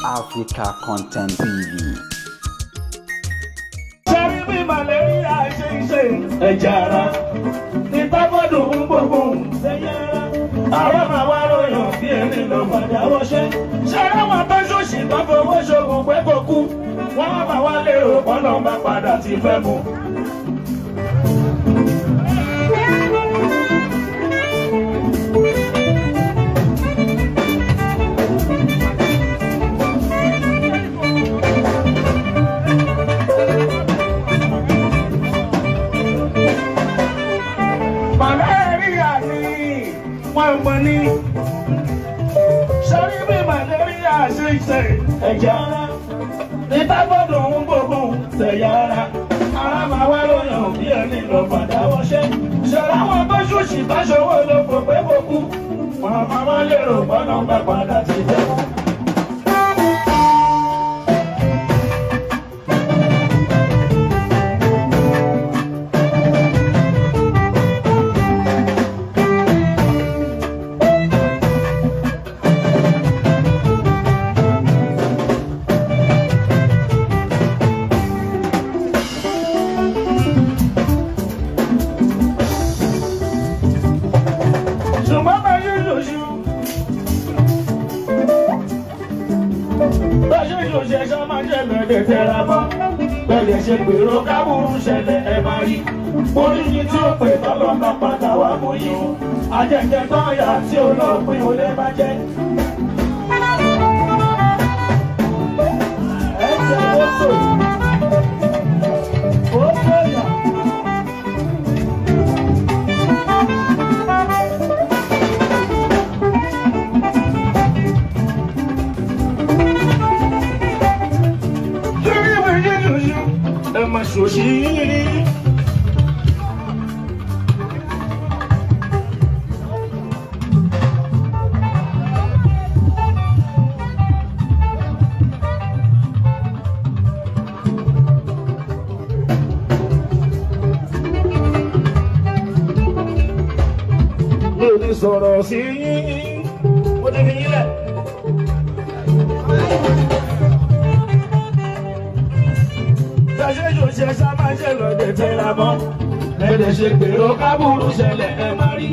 Africa Content TV. Ṣẹ́rí bí màlẹ́ríà ṣe ń ṣe ẹ̀jẹ̀ ara ní tábọ́dù ń gbógun ṣẹ́yẹ́ ara. Àwọn máa wá ròyìn bí ẹni lọ padà wọṣẹ́. Ṣẹ́rí àwọn tó ṣòṣì tó fowó ṣoògùn pé kò kú. Wọ́n máa wá lérò pọ́nà bá padà ti fẹ́ mu. Màlẹ́ríà ni wọ́n mọ̀ ní. Ṣẹ́rí bí màlẹ́ríà ṣe ń ṣe ẹ̀jẹ̀ ara. Ní tábọ̀dù ń gbógun ṣẹ̀yà ara. Ara máa wá lóyún bí ẹni lọ padà wọṣẹ́. Ṣẹ̀rá wọn tó ṣòṣì bá ṣòwò ló fò pé kò kú. Wọ́n máa wá lérò bọ́nà bá padà ti jẹ́. Ṣùgbọ́n bá yóò ṣòṣù. Bá ṣe ṣòṣù ẹ̀ṣọ́ máa ṣẹlẹ̀ lè tẹra mọ́. Bẹ́ẹ̀ ṣe gbèrò kábùrú ṣẹlẹ̀ ẹ máa rí. Orí yìí tí ó pè tọ́lọ́ bá padà wá mú yìí. Ajẹ́jẹ́ tọ́yà tí ó lọ pín olè bá jẹ́. Ẹ ṣe ó tò. Ó tòyà. Ẹ máa ṣòṣì yín. Mi ò ní sọ̀rọ̀ sí yín. Mo ti fi yín lẹ̀. Ṣe sábà ṣe lọ́dẹ tẹ́ra mọ́. Lẹ́dẹ̀ ṣe gbèrò kábùrú ṣẹlẹ̀ ẹ máa rí.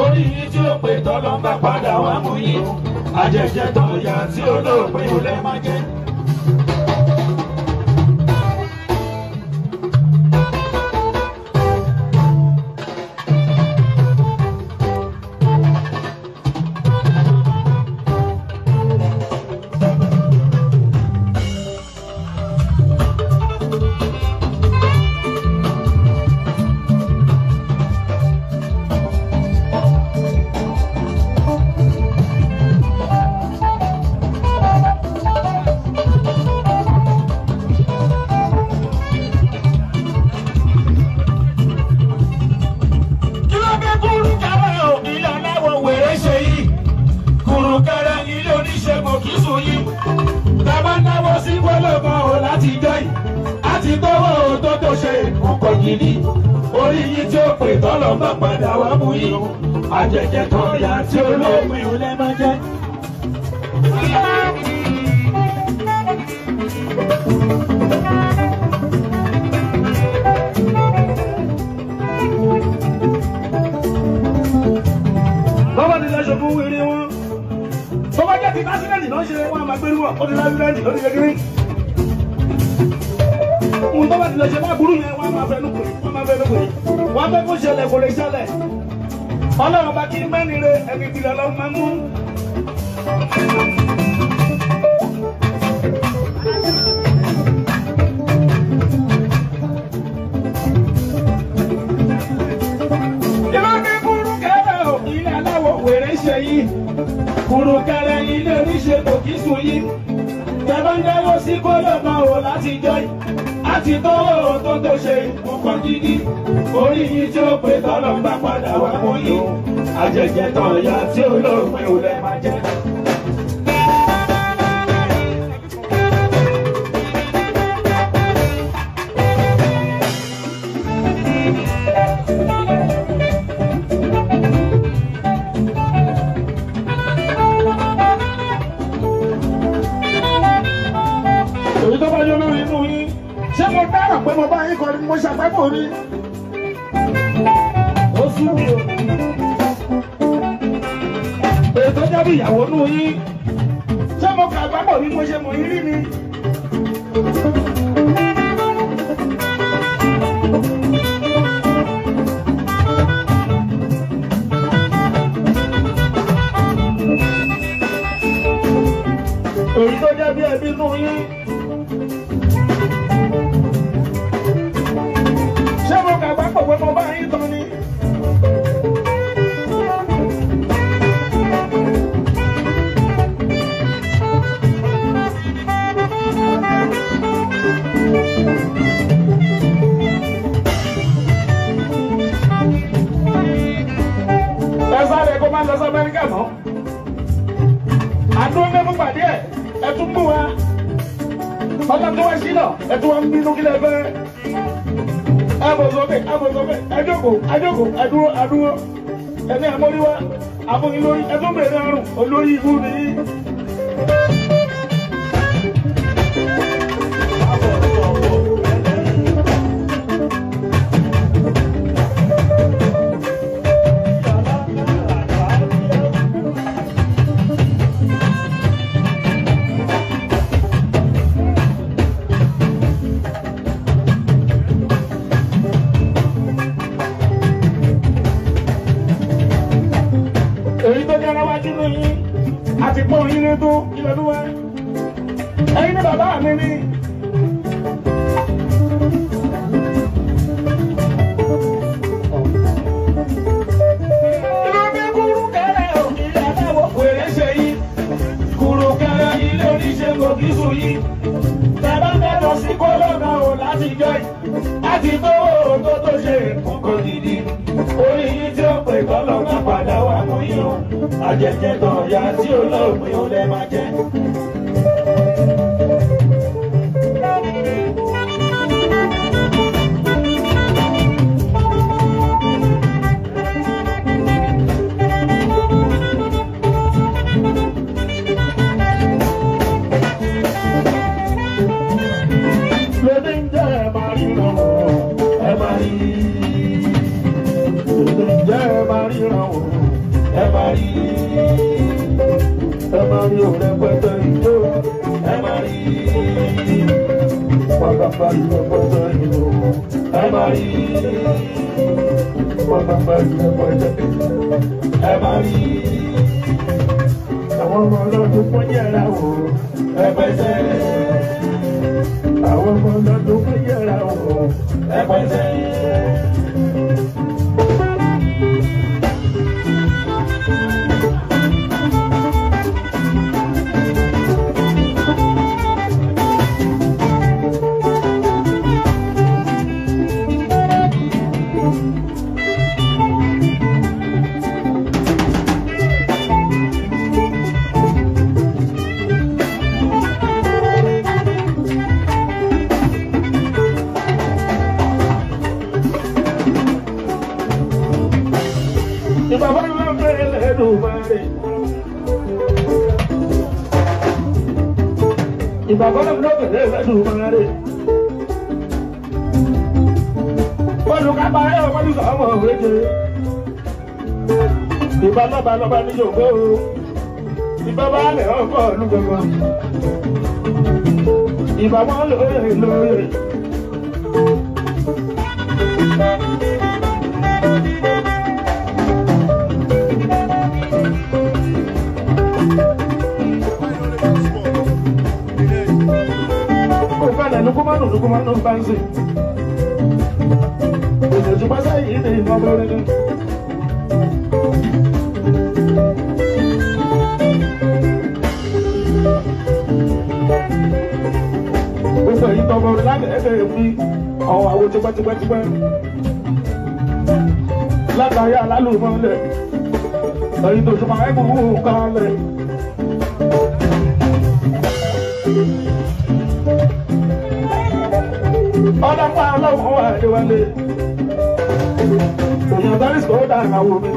Orí yìí tí ó pè tọ́lọ́ bá padà wá mú yìí. Ajẹ́jẹ́ tọ̀yà tí olóòpin ò lẹ́ máa jẹ́. Orí yìí tí ó pè tọ́lọ́ bá padà wá mú yìí. Ajẹ́jẹ́ tọ́yà tí olóògùn ìwúlẹ̀ máa jẹ́. Bọ́bá ti lọ ṣòfò wéré wọn. Bọ́bá jẹ́ ti lásìlẹ̀ǹtì ló ń ṣe wọn àmà gbérú wọn. Ó ti lásìlẹ̀ǹtì ló ti kékeré. Ohun tó bá ti lọ ṣe bá burú yẹn wọ́n á máa fẹnu pè wọ́n máa fẹnu pè wọ́n á fẹ́ kó ṣẹlẹ̀ kò lè ṣẹlẹ̀. Ọlọ́run bá kí mẹ́rin re ẹni ìpìlẹ̀ ọlọ́run máa mú. Ìlọ́kẹ́ kúrúkẹ́rẹ́ ò ilé aláwọ̀ wèrè ṣe yìí. Kúrúkẹ́rẹ́ ilé oníṣe kò kí sùn yìí. Tẹ̀bá ń dáwọ́ sí kóló máa wò láti jọ́ yìí. A ti tọ́wọ́ tó tó ṣe púpọ̀ gidi. Orí yìí tí ó pè tọ́lọ́ bá padà wá mú yìí. Ajẹ́jẹ́ tọ̀yà tí olóòpin ò lẹ́ máa jẹ́. mo bá yín kọ́ ni mo ṣàgbákò mi. Ó sú mi o. Ètò jábí ìyàwó nù yín. Ṣé mo kà àgbákò mi mo ṣe mọ̀ yín rí ni? Èyí tó jẹ́ bí ẹbí nù yín. Ṣé mo kà àgbákò pé mo bá yín tán ni? Ẹ sáré kó má lọ sí Amẹ́ríkà mọ́. Àdúró mẹ́fún pàdé ẹ̀, ẹ tún bú wa. Ọlọ́run tó wá sí náà, ẹ tún wá ń bínú kílẹ̀ fẹ́. Ẹ bò sókè, ẹ bò sókè, ẹ jókòó, ẹ jókòó, ẹ dúró, ẹ dúró. Ẹni àmóríwá, àfọyín lórí, ẹ tún bèrè àrùn, olórí ibú nìyí. Èyí tó jẹ́ aláwájú ní yín àti pọ́n yín ní tó ilẹ̀ tó wá. Ẹ̀yin ní bàbá mi ní. Ìlú bí kúrúkẹrẹ ò ilé aláwọ̀ wèrè ṣe yí. Kúrúkẹrẹ ilé oníṣègùn kì í sùn yí. Tẹ̀bá ń dẹ́nu sí kólọ́nà ò láti jọ yìí. Láti tó tó tó ṣe kókó gidi. Orí yín tí ó pè kọ́lọ̀ máa padà wá mú yín o. Àjẹjẹ tàn ya tí olóògbé ó lè máa jẹ. Lóde ń jẹ́ ẹ máa ríran o, ẹ máa rí. Lóde ń jẹ́ ẹ máa ríran o, ẹ máa rí. Ẹ máa rí òun rẹpẹtẹ ìjó, ẹ máa rí. Pàpàpà rẹpẹtẹ ìjó, ẹ máa rí. Pàpàpà rẹpẹtẹ, ẹ máa rí. Àwọn ọmọ ọlọ́dún fún yẹra o, rẹpẹtẹ. Àwọn ọmọ ọlọ́dún fún yẹra o, rẹpẹtẹ. Ìbàbá ńlá bẹ̀rẹ̀ lẹ́dùnmáre. Ìbàbá ńlá bẹ̀rẹ̀ lẹ́dùnmáre. Olùkápá ẹ̀ ọmọdé sọ̀rọ̀ òwéje. Ìbá lọ́ba lọ́ba ní Ṣògo. Ìbá baálẹ̀ ọkọ̀ ìlú gbogbo. Ìbá wọn lóye lóye. Lukumanu lukumanu bansi. Òṣèlú pásá yìí ní ìmọ̀ lórí ni. Gbogbo èyí tọmọ orin láti ẹgbẹ́ èmi ọ̀hún àwo tipẹ́tipẹ́tipẹ́. Látàrí alálùmọ́lẹ̀, èyí tó ṣùgbọ́n ẹ̀kún wù kálẹ̀. Ọlọ́pàá ọlọ́run wà níwálé. Èèyàn bá rí sọ́ọ́ dára wo mi.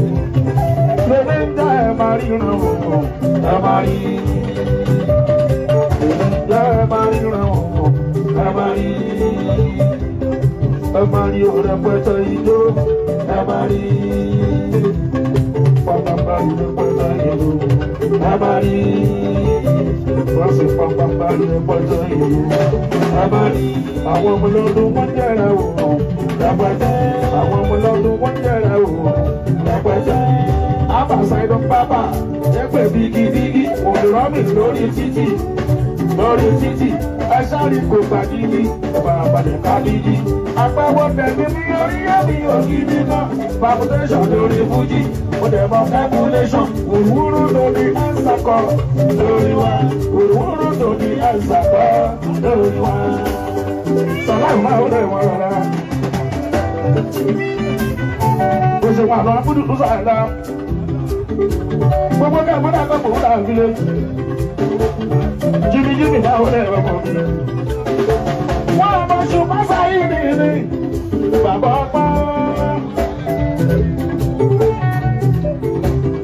Lèmi ń dá ẹ máa ríran o, ẹ máa rí. Lèmi ń dá ẹ máa ríran o, ẹ máa rí. Ẹ máa rí o rẹpẹtẹ ijó, ẹ máa rí. Pàpàpà rẹpẹtẹ ijó, ẹ máa rí. Wọ́n sì pàpàpà rẹpẹtẹ ijó, ẹ máa rí. Àwọn ọmọ lọ́dún wọ́n jẹ́ra o, rẹpẹtẹ. Àwọn ọmọ lọ́dún wọ́n jẹ́ra o, rẹpẹtẹ. Àbàṣàìdán pápá jẹ́ pé bigibigi òdòrọ́mì lórí títì lórí títì ẹ sáré kò gbàgidi bàbàlẹ̀ kábíyì. Àpẹwọ́ tẹ̀mí ní orí ẹ̀mí ògidì náà palpitation lórí fújì ó dẹ̀ mọ calculation wùrúwúrú lórí ẹ̀ńsàkọ lórí wa wùrúwúrú lórí ẹ̀ńsàkọ lórí wa. Sọlá ìmọ̀ àwọn ọ̀rẹ́ wọn rárá. Bó ṣe wà lọ abúdù tó sàlá. Gbogbo ká mọ́dà kan kò wúlò àfilé. Jimmy Jimmy náà wọlé ẹ̀rọ kan mi.